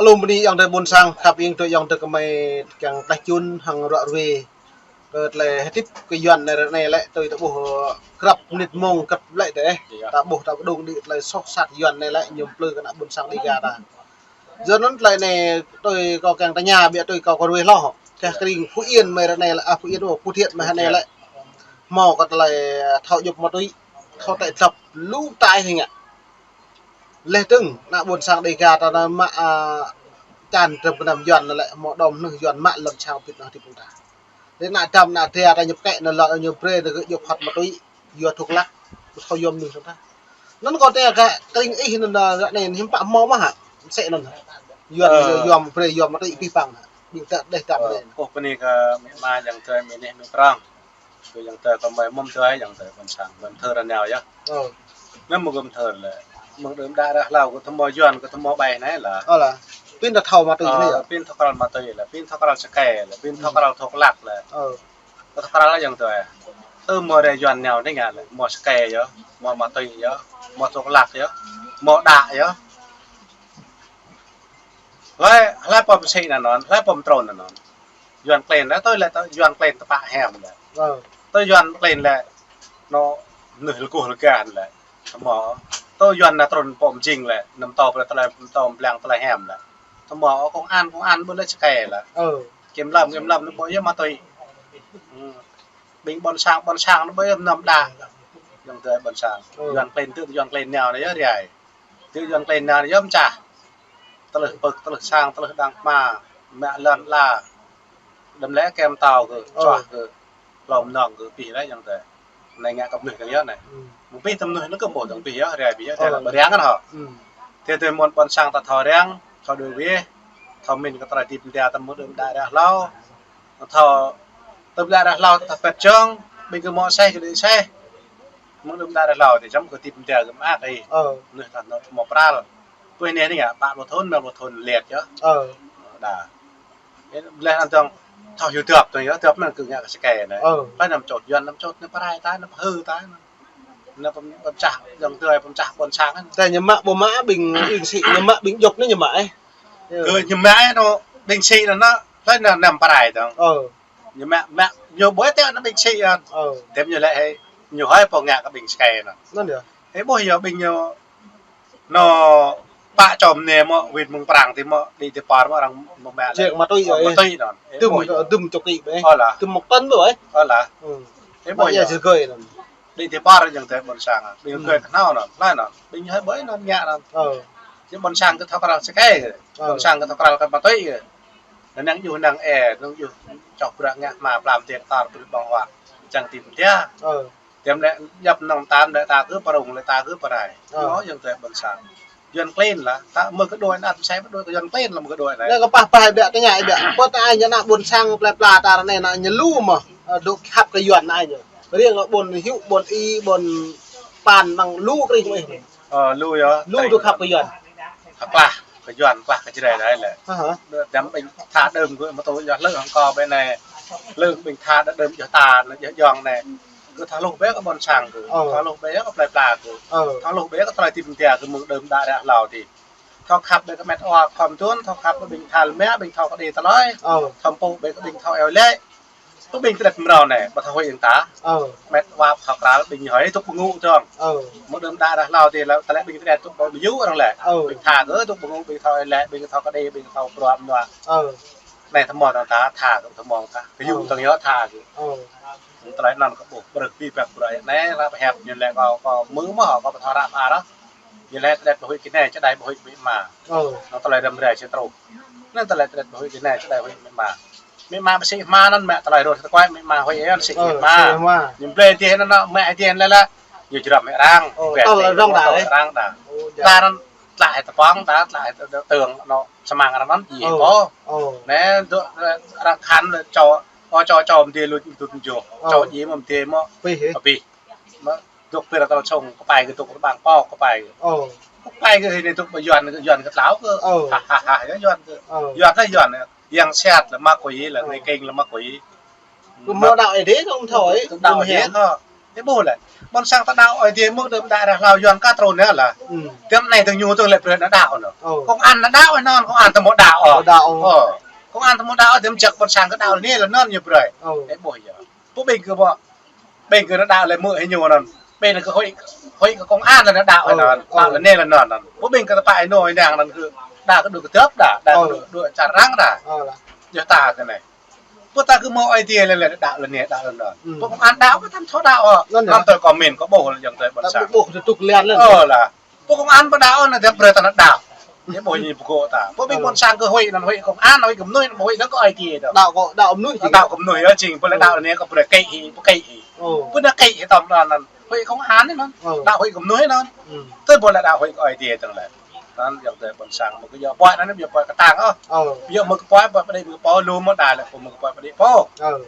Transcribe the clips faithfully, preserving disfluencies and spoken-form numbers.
Lŏm bơni ayŏng adơi ƀôn sang, khăp ing tui ayŏng adơi kơmơi kiăng tlaih čun hăng ruă ruê. Kơ tơlơi hơdip kơ Yuan anai ră anai lĕ, tui ta ƀuh krăp mơnit mông krăp lĕ tơ. Iya. Ta ƀuh ta pơdŏng đĭ tơlơi soh sat Yuan anai lĕ, ñu plư kơ ană ƀôn sang Dêga ta. Yua anŭn tơlơi anai tui kâo kiăng tơña biă tui kâo kơ ruê hloh. Kơ kring Phú Yên mơi ră anai lĕ, a, Phú Yên, ô, Phú Thiện mơi ră anai lĕ. Hmâo kơ tơlơi thâo djŏp ma túy, thâo tĕ dlăp lu tai hĭ ngă. Leh dơ̆ng, ană ƀôn sang Dêga ta anai mă, a, čan drăm gơnam Yuan anai lĕ, hmâo đom nơh Yuan mă lŏn sang pit anai hơdip ƀing ta. Leh ană dăm ană dra ta ñu pơkĕ anai lŏn ñu brơi anai gơ̆ djŏp hăt ma túy, yua thuốc lắc, thâo yua mơnuih ta. Anŭn kâo tơña kơ kring ih anŭn ră anai hiư̆m pă hmâo mơ̆ hă? Mơsĕ anŭn hă? Yuan, ơ, yua brơi yua ma túy abih bang hă? Ƀing ta đeh dăm anai. Ơ, ôh, bơni kơ amĭ ama ayŏng adơi, amĭ neh amĭ prŏng. Kơ ayŏng adơi kơ mơi mơ̆m adơi ayŏng adơi ƀôn sang, mơ̆m thơ ră nao yơh. Ơ. Mơ̆m mơ̆m thơ lĕ. Mơ̆ng đưm đă ră hlâo kơ tơhmâo Yuan kơ tơhmâo ƀai anai lah. Ơ lah. Pin ta thâo ma túy anai yơh. Pin thâo krăl ma túy lah, pin thâo krăl sơkai lah, pin thâo krăl thuốc lắc lah. Ơ. Kơ thâo krăl ayŏng adơi. Tơhmâo ră Yuan nao anai ngă lah, hmâo sơkai yơh, hmâo ma túy yơh, hmâo thuốc lắc yơh, hmâo đă yơh. Hlơi, hlơi pơm sĭ anŭn, hlơi pơm trŭn anŭn. Yuan klin lah, tui lĕ tui Yuan klin tơpă hiam lĕ. Ơ. Tui Yuan klin lĕ, anŭn mơnuih lơkuh lơgan lĕ. Hmâo. Tui Yuan anai trŭn pơm jing lĕ, anăm tâo brơi tơlơi, anăm tâo blang tơlơi hiam lĕ. Hmâo công an, công an ƀu lĕ sơkai lĕ. Ơ. Kiểm lâm, kiểm lâm anŭn ƀu yơh ma túy. Hm. Ƀing ƀôn sang, ƀôn sang anŭn ƀu yơh mơnam đă. Ayŏng adơi ƀôn sang. Ơ. Yuan klin tŭ, Yuan klin nao anai yơh rai. Tŭ Yuan klin nao anai yơh mơčah. Tơlơi pơ̆k, tơlơi sang, tơlơi đang hma, mă lŏn la. Đăm lĕ kem tao kơ, ơ, čuah kơ, lŏm nong kơ, pih lĕ ayŏng adơi. Anai ngă kơ mơnuih kơ yơh anai. Hm. Mơ̆ng pih tơm mơnuih anŭn kơ ƀuh dơ̆ng pih yơh, rai pih yơh, ơ, tơlơi ƀu riang anŭn hŏ. Hm. Tui tui mơ̆n ƀôn sang ta thâo riang, thâo đuaĭ wih, thâo min kơ tơlơi hơdip mơda ta mơ̆ng đưm đă ră hlâo. Thâo, tơm đă ră hlâo ta pĕt čong, ƀing kơ mŏ seh kơ đĭ seh. Mơ̆ng đưm đă ră hlâo tơ jăm kơ hơdip mơda kơ mă kơ ih. Ơ. Mơnuih ta anŭn hmâo pral. Tui anai anai ngă, pă pluh thŭn, rơma pluh thŭn liat yơh. Ơ. Đa. Leh anŭn dơ̆ng, thâo hyu dăp dơ̆ng yơh, dăp anŭn kơ ngă kơ sơkai anai. Ơ. Hlơi anăm čôt, Yuan anăm čôt, anăm pơrai ta, anăm pơhư̆ ta, anăm pơm-, pơmčah, ayŏng adơi pơmčah ƀôn sang anŭn. Tơdah ñu mă ƀu mă ƀing, ƀing sĭ, ñu mă ƀing djŏp anai ñu mă, ơ. Ơ. Kơ ñu mă anŭn, ƀing sĭ anŭn, hlơi anăm, anăm pơrai dơ̆ng. Ơ. Ñu mă, mă, ñu ƀu tĕ anŭn ƀing sĭ anŭn. Ơ. Tơm ñu lĕ hơi, ñu hơi pô ngă kơ ƀing sơkai anŭn. Anŭn yơh. Hơi ƀuh yơh ƀing ñu Anŭn pă čom anai mơ̆, wĭt mơ̆ng Prang tơ mơ̆, đĭ tơ pơ mơ̆ arăng mơ̆ mă lĕ. Jek ma túy yơh, ma túy anŭn. Ơ, dum, ƀuh yơh. Dum čô kĭ ƀĕ. Ơ lah. Dum mơ̆ng tơ̆n ƀĕ. Ơ lah. Ơ. Ơ, ƀuh yơh. Jek gơi anŭn. Đĭ tơ pơ arăng jing tơ ƀôn sang. Ƀing gơi kơ anŭn anŭn. Lah anŭn. Ƀing hơi ƀơi anŭn ngă anŭn. Ơ. Jing ƀôn sang kơ thâo krăl sơkai. Ơ. Ƀôn sang kơ thâo krăl kơ ma túy. Năng yua năng ơ, năng yua čoh bruă ngă hma plam tơl tar bruă ƀơ̆ng huă. Čang tim tia. Ơ. Tơm lĕ djŏp nong tam lĕ ta kơ pơrŭng lĕ ta kơ pơrai. Ơ. Anŭn yơh tơ ƀôn sang. Yuan klin lah, ta mơ̆ kơ đuaĭ anŭn, sai pơđuaĭ kơ Yuan klin lah mơ̆ kơ đuaĭ anŭn. Lĕ kơ pah pah biă tơña biă. Pơ̆t ai ñu ană ƀôn sang plơi pla ta ră anai anŭn ñu lu mơ̆, ơ, dŏ khăp kơ Yuan anŭn ñu. Riêng ƀôn Hyu, ƀôn I, ƀôn Pan mơ̆ng lu krĭng mơ̆. Ơ, lu yơh. Lu dŏ khăp kơ Yuan. Klah kơ Yuan, klah kơ Jrai đơi lĕ. Hă hă. Dăm ƀing tha đưm kơ mơ̆ tui yơh lơ̆ hăng kơ ƀơi anai. Lơ̆ ƀing tha đưm yơh ta, yơh yŏng anai. Kơ thâo hluh ƀĕ kơ ƀôn sang kơ. Ơ. Thâo hluh ƀĕ kơ plơi pla kơ. Ơ. Thâo hluh ƀĕ kơ tơlơi hơdip mơda kơ mơ̆ng đưm đă ră hlâo tih. Thâo khăp ƀĕ kơ met wa khŏm tuan, thâo khăp ƀĕ ƀing tha lơmă, ƀing thâo kơđi tơlơi. Ơ. Thâo pơpŭ ƀĕ kơ ƀing thâo iâu laĭ. Tŭ ƀing tơlĕt mrâo anai, ƀu thâo huĭ ƀing ta. Ơ. Met wa ƀu thâo krăl, ƀing hơi tŭk pơngŭ tơ̆ng. Ơ. Mơ̆ đưm đă ră hlâo tih lĕ, tơlĕ ƀing tơlĕt tŭk ƀu mơyŭ arăng lĕ. Ơ. Ƀing tha kơ tŭk pơngŭ, ƀing thâo iâu laĭ, ƀing thâo kơđi, ƀing thâo bruă mơnuă. Ơ. Anai tơmơ̆ ta tha kơ tơmơ̆ ta. Kơ yŭ tơ̆ng yơh tha kơ. Ơ. Tơlơi anŭn kơ ƀuh, brơi pi pek bruă anai, ră pơhiăp ñu lĕ kâo, kâo mơ̆ mơ̆ kâo ƀu thâo ră pơar. Ñu lĕ tơlĕt ƀu huĭ kơ anai, čơđai ƀu huĭ kơ amĭ ama. Ơ. Anŭn tơlơi răm rai čơtrŭ. Anŭn tơlơi tơlĕt ƀu huĭ kơ anai, čơđai ƀu huĭ kơ amĭ ama. Amĭ ama ƀu sĭ hma anŭn mă tơlơi rŏt tơkuai, amĭ ama huĭ anŭn sĭ hma. Ơ, sĭ hma. Ñu blơi dih anŭn, mă dih anŭn lĕ lĕ. Ñu jrăm hĭ arăng. Ơ, tơl arăng đa, ơ. Arăng đa. Ơ, ja. Tơl anŭn tơlơi tơpŏng đa, tơlơi tơ̆ng anŭn samăng arăng anŭn djai pô. Ơ. Anai dŏ arăng khăn lĕ čô, ơ, čô, čô mơ̆ dih lu tŭ tŭ jŏh. Ơ. Čô djai mơ̆ dih mơ̆. Pih, ơ. Pih. Mơ̆ dŏ pơr tơl sông kơpai kơ dŏ kơ ƀang pŏk kơpai. Ơ. Kơpai kơ hĭ anai dŏ ƀơi Yuan, Yuan kơ tlao kơ. Ơ. Ha, ha, ha, yơh Yuan kơ. Ơ. Yuan anai Yuan. Yang siat lĕ ma quỷ lĕ, ơ, người Kinh lĕ ma quỷ. Kơ mơ̆ đạo Ơi Adai không thổi. Đạo Ơi Adai không. Ih ƀuh lĕ. Ƀôn sang ta đaŏ Ơi Adai mơ̆ đơ̆m đă ră hlâo Yuan ka trŭn yơh lah. Hm. Tơm anai tơ̆ng ñu tơ̆ng lĕ brơi ană đaŏ anŭn. Ơ. Công an ană đaŏ anŭn, công an ta mơ̆ đaŏ. Ơ, đaŏ. Ơ. Công an ta mơ̆ đaŏ, tơ̆m čăk ƀôn sang kơ đaŏ lĕ anai lĕ anŭn ñu brơi. Ơ. Ih ƀuh yơh. Pô ƀing kơ ƀuh. Ƀing kơ ană đaŏ lĕ mơ̆ hĭ ñu anŭn. Ƀing kơ huĭ, huĭ kơ công an lĕ ană đaŏ anŭn. Ơ. Đaŏ lĕ anai lĕ anŭn. Pô ƀing kơ tơpă ih nô ih nang anŭn kơ đa kơ đuaĭ kơdŏp đa, đa kơ đuaĭ, đuaĭ čar arăng đa. Ơ lah. Yơh ta kơ anai. Pô ta kơ mơ̆ Ơi Adai lĕ, lĕ đaŏ lĕ anai, đaŏ lĕ anŭn. Hm. Pô công an đaŏ kơ ta thâo đaŏ. Anŭn yơh. Anŭn tơ̆ comment kơ ƀuh lĕ jơ̆ng tơ̆ ƀôn sang. Ƀuh tơ̆ tŭk lian lĕ. Ơ lah. Pô công an ƀu đaŏ anŭn tơ̆m brơi ta ană đaŏ. Ih ƀuh ñu pơgô̆ ta. Pô ƀing ƀôn sang kơ huĭ anŭn, huĭ công an, huĭ kơ mơnuih anŭn, huĭ anŭn kơ Ơi Adai tơ̆. Đaŏ kơ, đaŏ mơnuih jing. Đaŏ kơ mơnuih yơh jing. Pô lĕ đaŏ anai kơ brơi kĕ hĭ, pơkĕ hĭ. Ơ. Pô anai kĕ hĭ tơ̆m anŭn, huĭ công an anŭn. Ơ. Đaŏ huĭ kơ mơnuih anŭn. Hm. Tơ̆ pô lĕ đaŏ huĭ kơ Ơi Adai tơ̆ng lĕ. Anŭn jơ̆ng tơ̆ ƀôn sang mơ̆ kơ yua pơai anŭn yua pơai kơtang ôh. Ơ. Yua mơ̆ kơ pơai, pơai pơđĭ mơ̆ kơ pô lu mơ̆ đa lĕ pô mơ̆ kơ pơai pơđĭ pô. Ơ.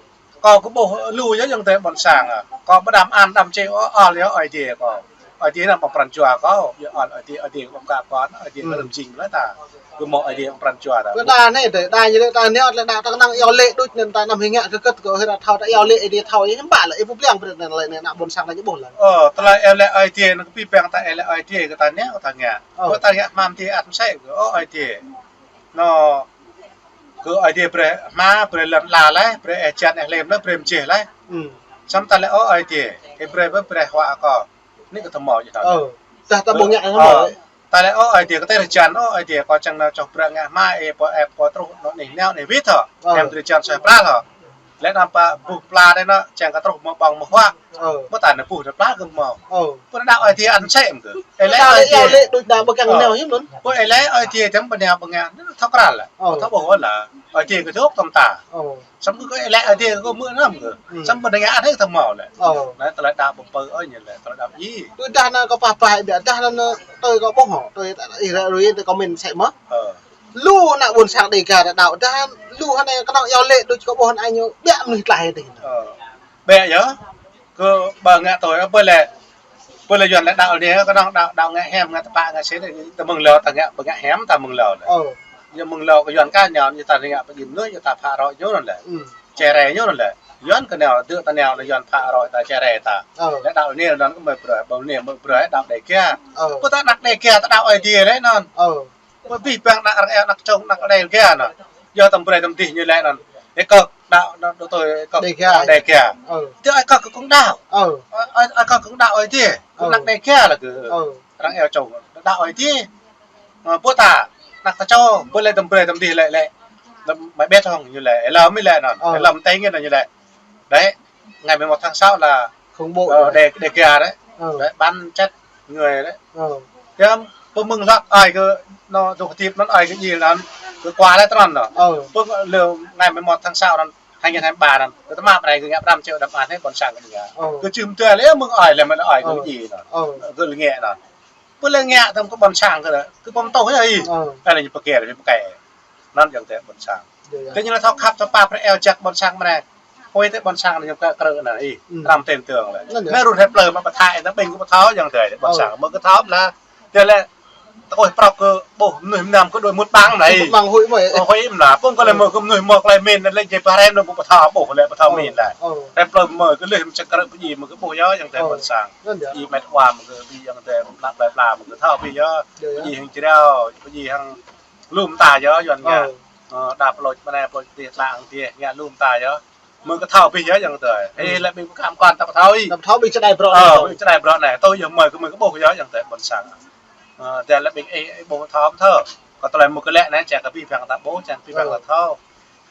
Kâo kơ ƀuh lu yơh jơ̆ng tơ̆ ƀôn sang ah. Kâo ƀu đăm an đăm čê ôh, ôh lĕ Ơi Adai kâo. Ơi Adai anŭn pơpran jua kâo. Yua ôh Ơi Adai, Ơi Adai kơ pơkă kâo, Ơi Adai kơ lơ̆m jing lĕ ta. Kơ mơ̆ Ơi Adai pơpran jua ta. Kơ đa anai tơ̆, đa ñu lĕ ta anai ôh lĕ đa ta kơnang iâu laĭ đôč anŭn ta anăm hĭ ngă kơ kơ̆t kơ hơi đa thâo ta iâu laĭ Ơi Adai thâo yơh hĭ ƀă lĕ ih ƀu pliăng brơi anŭn lĕ anai ană ƀôn sang ta ñu ƀuh lĕ. Ơ, tơlơi iâu laĭ Ơi Adai anŭn kơ pĭ păng ta iâu laĭ Ơi Adai kơ ta anai kơ ta ngă. Ơ. Kơ ta ngă hmam ti ăt mơsĕ kơ ôh Ơi Adai. Anŭn kơ Ơi Adai brơi hma, brơi lŏn ala lĕ, brơi êh jăn êh lem lĕ, brơi mơjeh lĕ. Hm. Samơ̆ ta lĕ ôh Ơi Adai, ih brơi ƀơi brơi huă kâo. Anai kơ tơmâo jơ̆ ta. Ơ. Tah ta ƀu ngă hmâo. Ơ. Ta lĕ ôh Ơi Adai kơ tơlơi hrơi jan ôh Ơi Adai kâo čang nao čoh brơi ngă hma ih pô ĕp kâo truh anŭn anih nao anih wĭt hŏ. Ơ. Em tơlơi hrơi jan suaih pral hŏ. Lĕ anăm pă buh pla đơi anŭn, čang kơ truh mơ̆ ƀơ̆ng mơ̆ huă. Ơ. Mơ̆ ta anai buh tơlơi pla kơ hmâo. Ơ. Pô ană đaŏ Ơi Adai ăn sĕ mơ̆ kơ. Ih lĕ ta lĕ Ơi Adai. Iâu laĭ đôč đa ƀu kiăng nao hiư̆m anŭn. Pô ih lĕ Ơi Adai tơ̆m ƀu nao ƀu ngă, anŭn thâo krăl lĕ. Ơ. Thâo ƀuh ôh lah. Ơi Adai kơ dŏ tơ̆m ta. Ơ. Samơ̆ kơ ih lĕ Ơi Adai kơ mơ̆ anăm kơ. Hm. Samơ̆ ƀu ngă anai kơ tơmâo lĕ. Ơ. Anai tơlơi đaŏ ƀu pơ̆ ôh ñu lĕ, tơlơi đaŏ ih. Tui dah anŭn kâo pah pah ƀiă dah anŭn tui kâo ƀuh hŏ. Tui ih ră ruai tui comment sĕ mơ̆. Ơ. Lu ană ƀôn sang Dega ta đaŏ dah, lu hơnai kơnơ̆ng iâu laĭ đôč kâo ƀuh anai ñu ƀiă mơnuih tlaih tih. Ơ. Ƀiă yơh. Kơ ƀă ngă tui, ƀơi lĕ, ƀơi lĕ Yuan lĕ đaŏ anai, kơnơ̆ng đaŏ, đaŏ ngă hiam, ngă tơpă, ngă sĭ, tơ mơ̆ng hlâo ta ngă, ƀơi ngă hiam ta mơ̆ng hlâo lĕ. Ơ. Yua mơ̆ng hlâo kơ Yuan kơ nao, yua ta ngă pơjing mơnuih, yua ta phă roi ñu anŭn lĕ. Hm. Čơrai ñu anŭn lĕ. Yuan kơ nao, dŏ ta nao lĕ Yuan phă roi ta čơrai ta. Ơ. Lĕ đaŏ anai anŭn kơ mơ̆ brơi, ƀơi anai mơ̆ brơi đaŏ Dega. Ơ. Pô ta ană Dega ta đaŏ Ơi Adai lĕ anŭn. Ơ. Pô pĭ păng ană arăng eo ană čông ană Dega anŭn. Yua tơ̆m brơi tơ̆m dih ñu lĕ anŭn. Ih kơ đaŏ anŭn đô tui ih kơ Dega. Dega. Ơ. Tui ih kơ kơ kông đaŏ. Ơ. Ih, ih, ih kơ kông đaŏ Ơi Adai. Kơ ană Dega lĕ kơ. Ơ. Arăng eo čông đaŏ Ơi Adai. Ơ, pô ta, ană ta čô, pô lĕ tơ̆m brơi tơ̆m dih lĕ lĕ. Tơ̆m mai ƀĕ thŏng ñu lĕ, ih lăm ih lĕ anŭn. Ơ. Ih lăm tơ̆ng ñu lĕ. Đấy, ngày mười một tháng sáu là khủng bố, ờ, rồi. Đe-, Dega đấy. Ờ. Đấy, bắn chết người đấy. Ờ. Thế pơmưng lăk ai kơ, nó, dŏ kơtip anŭn ai kơ djil anŭn, kơ kua lĕ trơn anŭn. Ờ. Pơmưng lơ ngày mười một tháng sáu anŭn, hai nghìn hai mươi ba anŭn, kơ tơma pơrai kơ ngă pơrăm čeo đăm an hĕ ƀôn sang kơ ngă. Ờ. Kơ čưm tơlơi mưng ai lĕ mơ̆ ai kơ djil anŭn. Ờ. Kơ lĕ ngă anŭn. Pơlĕ ngă tơ̆m kơ ƀôn sang kơ, kơ pơm tŏh yơh ih. Ờ. Anai ñu pơkĕ, ñu pơkĕ. Anŭn jơ̆ng tơ ƀôn sang. Yơh, yơh. Tơ ñu lĕ thâo khăp thâo pap brơi eo jak ƀôn sang mơnai. Huĭ tơ ƀôn sang ñu kơ krư̆ anŭn ih. Hm. Răm tơ̆ng tơ̆ng lĕ. Anŭn yơh. Anai run hĕ plơi mă pơthai, tơ ƀing kơ pơthâo jơ̆ng tơ ƀôn sang. Mơ̆ kơ thâo mơ̆ lah. Tơ lĕ tơkuih prŏk kơ ƀuh mơnuih mơnam kơ đuaĭ mŭt ƀăng anai. Mŭt ƀăng huĭ mơ̆. Ơ, huĭ mơ̆ lah. Pơ̆ng kơ lĕ mơ̆ kơ mơnuih mơ̆ klai min lĕ jai pơhrăm anŭn ƀu pơthâo ƀuh lĕ pơthâo min lĕ. Ơ. Hĕ plơi mơ̆ kơ lĕ mơ̆ čơkrư̆ pơjing mơ̆ kơ ƀuh yơh jơ̆ng tơ ƀôn sang. Anŭn yơh. Ih met wa mơ̆ kơ ƀing jơ̆ng tơ ƀlak plơi pla mơ̆ kơ thâo ƀing yơh. Yơh, yơh. Pơjing hăng jrao, pơjing hăng lŏm ta yơh, Yuan ngă. Ơ. Ơ, đa pơlôč mơnai pơlôč dih tla hăng dih, ngă lŏm ta yơh. Mơ̆ kơ thâo ƀing yơh jơ̆ng tơ. Ơ. Ih lĕ ƀing kơ kam kuan ta pơthâo ih. Ta pơthâo ƀing čơđai brŏ. Ơ, ƀing čơđai brŏ anai. Tui yơh mơ̆ kơ mơ̆ kơ ƀuh yơh jơ̆ng tơ ƀôn sang. Ơ, tơlơi ƀing ih, ih ƀuh thâo mơ̆ thâo. Kơ tơlơi mơ̆ kơ lĕ anai, čang kơ ƀing păng ta ƀuh, čang ƀing păng ta thâo.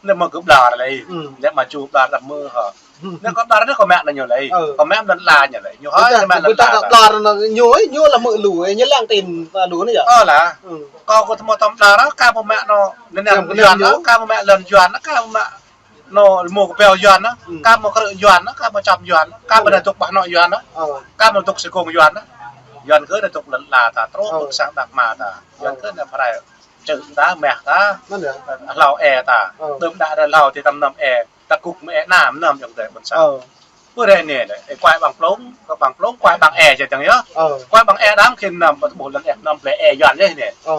Lĕ mơ̆ kơ ƀlŏr lĕ. Hm. Lĕ mă ču ƀlŏr đăm mơ̆ hŏ. Hm. Lĕ kơ ƀlŏr anai kơ mă anŭn ñu lĕ. Ơ. Kơ mă anŭn la ñu lĕ. Ñu hơ̆ kơ mă anŭn la. Ƀlŏr anŭn ñu, ñu lĕ mơ̆ lu, ñu lăng tin lu anai yơh. Ơ lah. Hm. Kơ kơ tơmâo tơ̆m ƀlŏr, kơ mă anŭn, anŭn Yuan anŭn, kơ mă lŏn Yuan, kơ mă anŭn mơ̆ kơ peo Yuan anŭn, hm, kơ mă krư̆ Yuan anŭn, kơ mă čăm Yuan anŭn, kơ mă dŏ ƀah anŏ Yuan anŭn, ơ, kơ mă dŏ sơkông Yuan anŭn. Yuan kơ dŏ lŏn la ta, truh ƀơi sang đah kơmă ta. Yuan kơ anai pơrai. Čư̆ ta, mah ta, hlâo ê ta. Ơ. Đơ̆m đă đă hlâo tơ̆m tơnăm ê, ta kŭk mơ̆ ê anăm, anăm jơ̆ng tơ ƀôn sang. Ơ. Pơ rê anai lĕ, ê kuai ƀăng plông, kơ ƀăng plông, kuai ƀăng ê jơ̆ng yơh. Ơ. Kuai ƀăng ê đăm khĭn anăm, ƀu ƀuh lŏn ê anăm plơi ê Yuan yơh anai. Ơ.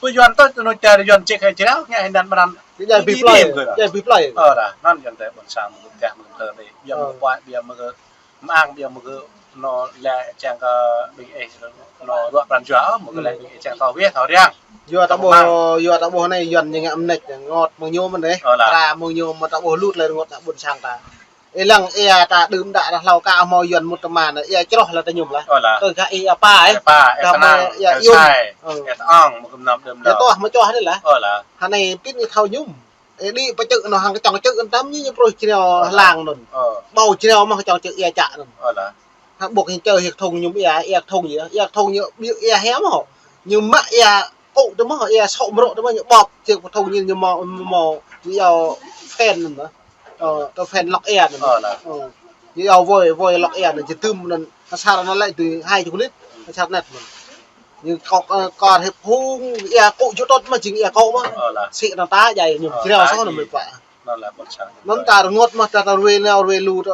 Pơ Yuan tơ, anŭn čar Yuan ček hĕ jrao, ngă hĕ anŭn mơnam. Djai ƀing plơi, djai ƀing plơi. Ơ, đa, anŭn jơ̆ng tơ ƀôn sang, mơ̆ kơ teh, mơ̆ kơ tơlơi anai, ƀiă mơ̆ kơ kuai, ƀiă mơ̆ kơ Mơ̆ng biă mơ̆ng kơ anŭn lĕ čang kơ ƀing ih anŭn ruă pran jua, mơ̆ng kơ lĕ ƀing ih čang thâo wĕh thâo răng. Yua ta ƀuh, yua ta ƀuh anai Yuan ñu ngă mơneč, ngot mơ̆ng ñu mơ̆n dêh. Ơ lah. Ra mơ̆ng ñu mơ̆n ta ƀuh lu tơlơi rơngot ană ƀôn sang ta. Ih lăng ia ta đưm đă rah hlâo ka hmâo Yuan mŭt tơma anai, ia čroh lah ta mơñum lah. Ơ lah. Tơ gah ih ia pa, ih. Ia pa, ta ih mơ̆, ia ta iung. Sai. Ơ. Ia ta ong, mơ̆ng kơ mơnam đưm đă. Ia toh mơčoh dêh lah. Ơ lah. Hơnai pĭt ih thâo mơñum. Ih đĭ pơčơ̆ anŭn hăng kơčŏng čơ̆ anŭn tăm ñu ñu pruih jrao hlang anŭn. Ơ. Ƀâo jrao mơ̆ kơčŏng čơ̆ ia čă anŭn. Ơ lah. Hă ƀuh ñu čơ̆ hĭ kơthŭng mơñum ia, ia kơthŭng ñu, ia kơthŭng ñu ƀiă ia hĕ mơ̆. Ñu mă ia kŭ tơ mơ̆, ia sŏ mrŏ tơ mơ̆, ñu ƀŏp, čơ̆ kơthŭng ñu ñu mâo, mâo, ñu iâu phen anŭn. Ơ, tơ phen lŏk ia anŭn. Ơ lah. Ơ. Ñu iâu wơi, wơi lŏk ia anŭn, jơdưm anŭn, asar anŭn lĕ tui hai chục lít, asar net mơ̆n. Ñu kŏk, ơ, kor hĭ phung, ia kŭ čơ̆ tŏt mơ̆ jing ia kŏ mơ̆. Ơ lah. Sĭ anŭn ta jai ñu jrao soh anŭn mơ̆ pă. Anŭn lah ƀôn sang. Anŭn ta rơngot mơ̆ ta, ta ruai nao ruai lu ta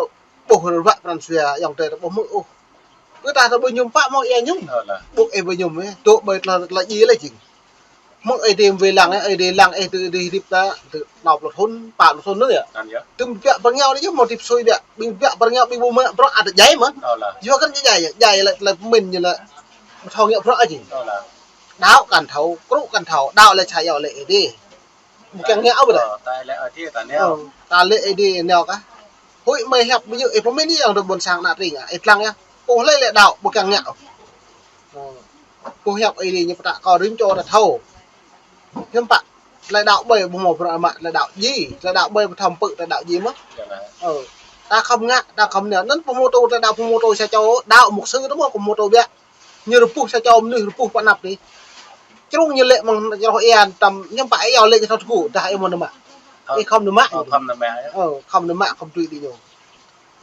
ƀuh ruă pran jua, ayŏng adơi ta ƀuh mơ̆ ôh. Kơ ta ta ƀu mơñum pă mơ̆ng ia mơñum. Ơ lah. Ƀuh ih ƀu mơñum ih, dŏ ƀơi tơlơi, tơlơi djai lĕ jing. Mơ̆ng Ơi Adai wai lăng, Ơi Adai lăng ih tơ Ơi Adai hơdip ta, tơ năm pluh thŭn, pă pluh thŭn anŭn yơh. Anŭn yơh. Tơm biă pơrơngiao anai yơh, mơ̆ tip sui biă. Ƀing biă pơrơngiao, ƀing ƀu mă bruă ăt djai mơ̆n. Ơ lah. Yua kơ anŭn djai, djai lĕ, tơlơi pơmĭn ñu lĕ. Mơ̆ thâo ngă bruă jing. Ơ lah. Đaŏ kăn thâo, krŭ kăn thâo, đaŏ lĕ čai iâu lĕ Ơi Adai. Ƀu kiăng ngă ôh ƀu dêh. Ơ, ta lĕ Ơi Adai ta nao. Ơ, ta lĕ Ơi Adai nao kah. Huĭ mơi hiăp ƀu djơ̆, ih pơmĭn yơh tơ ƀôn sang ană tring ah, ih lăng yơh. Ƀuh lĕ lĕ đaŏ, ƀu kiăng ngă ôh. Ơ, ƀuh hiăp Ơi Adai ñu pơtă kơ rĭm čô ta thâo. Hiư̆m pă, tơlơi đaŏ ƀơi ƀu hmâo bruă mă, tơlơi đaŏ djai, tơlơi đaŏ ƀơi ƀu thâo pơ̆, tơlơi đaŏ djai mơ̆. Ơ, ta khŏm ngă, ta khŏm nao. Anŭn pơhmutu tơlơi đaŏ pơhmutu sa čô, đaŏ mục sư tơ mơ̆, pơhmutu biă. Ñu rơbuh sa čô mơnuih rơbuh pơ anăp dih. Črung ñu lĕ mơ̆ng čroh ia tăm hiư̆m pă iâu lĕ ñu thâo tơgŭ, dah ih mơ̆ nao mă. Ih khŏm nao mă. Ơ, khŏm nao mă, ơ, khŏm nao mă, khŏm tui đĭ ñu.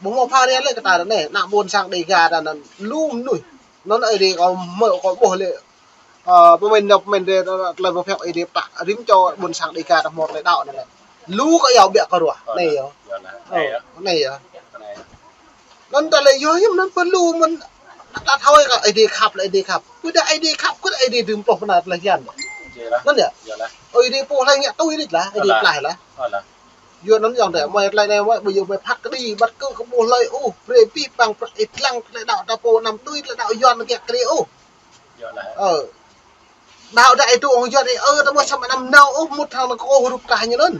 Ƀu hmâo phara lĕ kơ ta anai, ană ƀôn sang Dêga ta anŭn lu mơnuih. Anŭn Ơi Adai kâo hmư̆ kâo ƀuh lĕ, ơ, pơmĭn nao pơmĭn dêh, tơlơi pơhiăp Ơi Adai pơtă rĭm čô ƀôn sang Dêga ta hmâo tơlơi đaŏ anŭn lĕ. Lu kơ iâu biă kơ ruah. Anai yơh. Ơ, anai yơh. Anŭn ta lĕ yua hiư̆m anŭn pơ lu mơ̆n ta thâo kơ Ơi Adai khăp lĕ Ơi Adai khăp. Kơ dah Ơi Adai khăp, kơ dah Ơi Adai dưm pluh pơnah tơlơi hian. Anŭn yơh. Ơi Adai pô hlơi ngă tui đôč lah, Ơi Adai pơklaih lah. Yua anŭn ayŏng adơi, mơi tơlơi anai mơi, ƀu djơ̆ mơi phat kơđi, ƀăt kơ kơ ƀuh hlơi ôh, brơi pih pang prăk ih lăng tơlơi đaŏ ta pô anăm tui tơlơi đaŏ Yuan kiăng kơđi ôh. Ơ. Đaŏ dah ih dŏ hăng Yuan ih ơ, ta ƀuh samơ̆ anăm nao ôh, mŭt hăng anŭn kơ ôh rup kah ñu anŭn.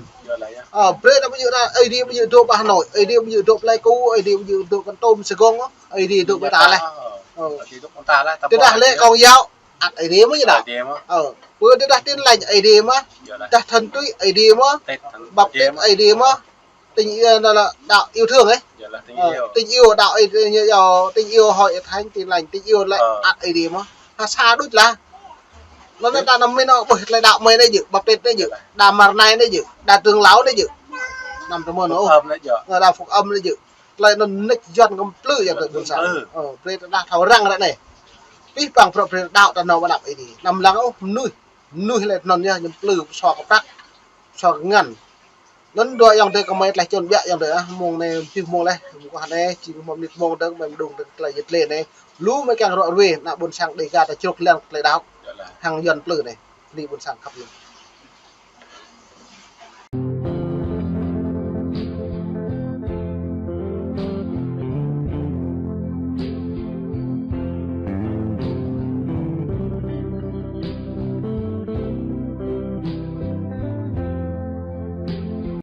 Ơ, brơi ta ƀu djơ̆ dah, Ơi Adai ƀu djơ̆ dŏ ƀơi Hà Nội, Ơi Adai ƀu djơ̆ dŏ Pleiku, Ơi Adai ƀu djơ̆ dŏ Kon Tum, Sài Gòn, Ơ Adai dŏ ƀơi ta leh. Ơ. Tơdah lĕ kông yao, ăt Ơi Adai mơ̆ ñu đaŏ. Ơ, pơ tơdah Tin Lành Ơi Adai mơ̆, dah Thuần Túy Ơi Adai mơ̆, Baptist Ơi Adai mơ̆, tình yêu anŭn lah đaŏ yêu thương ih. Ơ, tình yêu đaŏ Ơi Adai, tình yêu Hội Thánh Tin Lành, tình yêu lĕ ăt Ơi Adai mơ̆. Ha sa đôč lah. Anŭn ta anăm mĭn ôh, ƀuh tơlơi đaŏ mơi anai djơ̆, Baptist anai djơ̆, đa Mennonite anai djơ̆, đa Trưởng Lão anai djơ̆. Anăm tơmơ̆n ôh. Đa Phúc Âm anai djơ̆. Tơlơi anŭn mơneč Yuan kơ mplư yơh tơ ƀôn sang. Ơ, brơi ta dah thâo răng ră anai. Pih pang prăk brơi đaŏ ta nao ƀơi anăp Ơi Adai. Anăm lăng ôh, mơnuih. Mơnuih lĕ anŭn yơh, ñu mplư pơsô kơ prăk, pơsô kơ ngăn. Anŭn dua ayŏng adơi kơ mơi tlaih čun biă ayŏng adơi ah, mông anai pih mông leh, mông kơ hơnai, či mơ̆ mơnit mông dơ̆ng, mơi mơđung dơ̆ng tơlơi yơh tơlơi anai. Lu mơi kiăng ruă ruai, ană ƀôn sang Dêga ta čruk lăng tơlơi đaŏ. Hăng Yuan mplư anai, bơni ƀôn sang khăp anai.